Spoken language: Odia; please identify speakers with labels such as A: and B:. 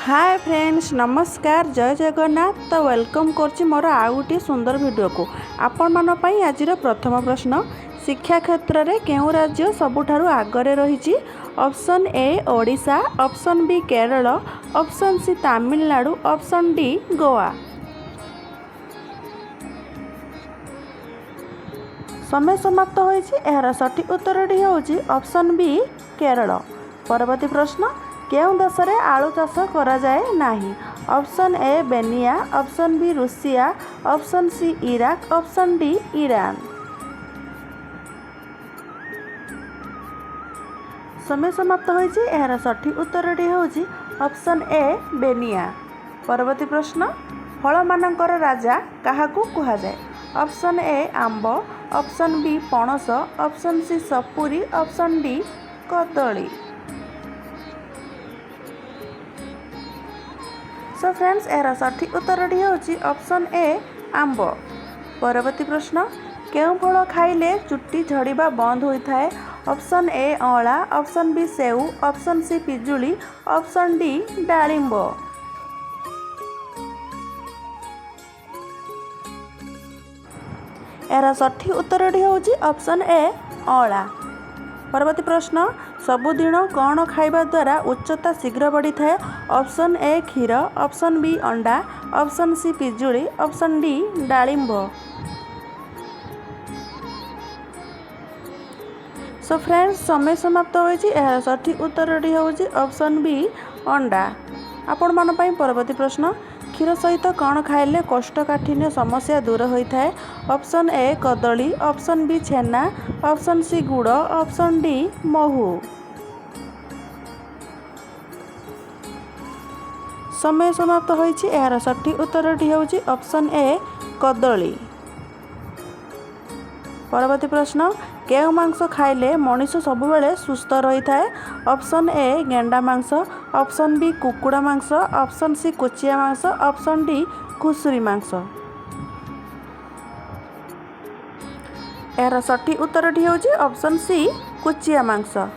A: ହାଏ ଫ୍ରେଣ୍ଡସ୍, ନମସ୍କାର, ଜୟ ଜଗନ୍ନାଥ। ତ welcome କରୁଛି ମୋର ଆଉ ଗୋଟିଏ ସୁନ୍ଦର ଭିଡ଼ିଓକୁ। ଆପଣମାନଙ୍କ ପାଇଁ ଆଜିର ପ୍ରଥମ ପ୍ରଶ୍ନ, ଶିକ୍ଷା କ୍ଷେତ୍ରରେ କେଉଁ ରାଜ୍ୟ ସବୁଠାରୁ ଆଗରେ ରହିଛି? Option A Odisha, option B Kerala, option C Tamil Nadu, option D Goa. ସମୟ ସମାପ୍ତ ହୋଇଛି। ଏହାର ସଠିକ୍ ଉତ୍ତରଟି ହେଉଛି ଅପସନ୍ ବି କେରଳ। ପରବର୍ତ୍ତୀ ପ୍ରଶ୍ନ, କେଉଁ ଦେଶରେ ଆଳୁ ଚାଷ କରାଯାଏ ନାହିଁ? Option A Benin, option B Russia, option C Iraq, option D Iran. ସମୟ ସମାପ୍ତ ହୋଇଛି। ଏହାର ସଠିକ୍ ଉତ୍ତରଟି ହେଉଛି ଅପସନ୍ ଏ ବେନିନ୍। ପରବର୍ତ୍ତୀ ପ୍ରଶ୍ନ, ଫଳମାନଙ୍କର ରାଜା କାହାକୁ କୁହାଯାଏ? ଅପସନ୍ ଏ ଆମ୍ବ, ଅପସନ୍ ବି ପଣସ, ଅପସନ୍ ସି ସପୁରୀ, ଅପସନ୍ ଡି କଦଳୀ। ସୋ ଫ୍ରେଣ୍ଡସ୍, ଏହାର ସଠିକ୍ ଉତ୍ତରଟି ହେଉଛି ଅପସନ୍ ଏ ଆମ୍ବ। ପରବର୍ତ୍ତୀ ପ୍ରଶ୍ନ, କେଉଁ ଫଳ ଖାଇଲେ ଚୁଟି ଝଡ଼ିବା ବନ୍ଦ ହୋଇଥାଏ? Option A Anla, option B ସେଉ, ଅପସନ୍ ସି ପିଜୁଳି, ଅପସନ୍ ଡି ଡାଳିମ୍ବ। ଏହାର ସଠିକ୍ ଉତ୍ତରଟି ହେଉଛି ଅପସନ୍ ଏ ଅଁଳା। ପରବର୍ତ୍ତୀ ପ୍ରଶ୍ନ, ସବୁଦିନ କ'ଣ ଖାଇବା ଦ୍ୱାରା ଉଚ୍ଚତା ଶୀଘ୍ର ବଢ଼ିଥାଏ? ଅପସନ୍ ଏ କ୍ଷୀର, ଅପସନ୍ ବି ଅଣ୍ଡା, ଅପସନ୍ ସି ପିଜୁଳି, ଅପସନ୍ ଡି ଡାଳିମ୍ବ। ସୋ ଫ୍ରେଣ୍ଡସ୍, ସମୟ ସମାପ୍ତ ହୋଇଛି। ଏହାର ସଠିକ୍ ଉତ୍ତରଟି ହେଉଛି ଅପସନ୍ ବି ଅଣ୍ଡା। ଆପଣମାନଙ୍କ ପାଇଁ ପରବର୍ତ୍ତୀ ପ୍ରଶ୍ନ, କ୍ଷୀର ସହିତ କ'ଣ ଖାଇଲେ କୋଷ୍ଠକାଠିନ୍ୟ ସମସ୍ୟା ଦୂର ହୋଇଥାଏ? ଅପସନ୍ ଏ କଦଳୀ, ଅପସନ୍ ବି ଛେନା, ଅପସନ୍ ସି ଗୁଡ଼, ଅପସନ୍ ଡି ମହୁ। ସମୟ ସମାପ୍ତ ହୋଇଛି। ଏହାର ସଠିକ୍ ଉତ୍ତରଟି ହେଉଛି ଅପସନ୍ ଏ କଦଳୀ। ପରବର୍ତ୍ତୀ ପ୍ରଶ୍ନ, କେଉଁ ମାଂସ ଖାଇଲେ ମଣିଷ ସବୁବେଳେ ସୁସ୍ଥ ରହିଥାଏ? ଅପସନ୍ ଏ ଗେଣ୍ଡା ମାଂସ, ଅପସନ୍ ବି କୁକୁଡ଼ା ମାଂସ, ଅପସନ୍ ସି କୋଚିଆ ମାଂସ, ଅପସନ୍ ଡି ଘୁଷୁରୀ ମାଂସ। ଏହାର ସଠିକ୍ ଉତ୍ତରଟି ହେଉଛି ଅପସନ୍ ସି କୋଚିଆ ମାଂସ।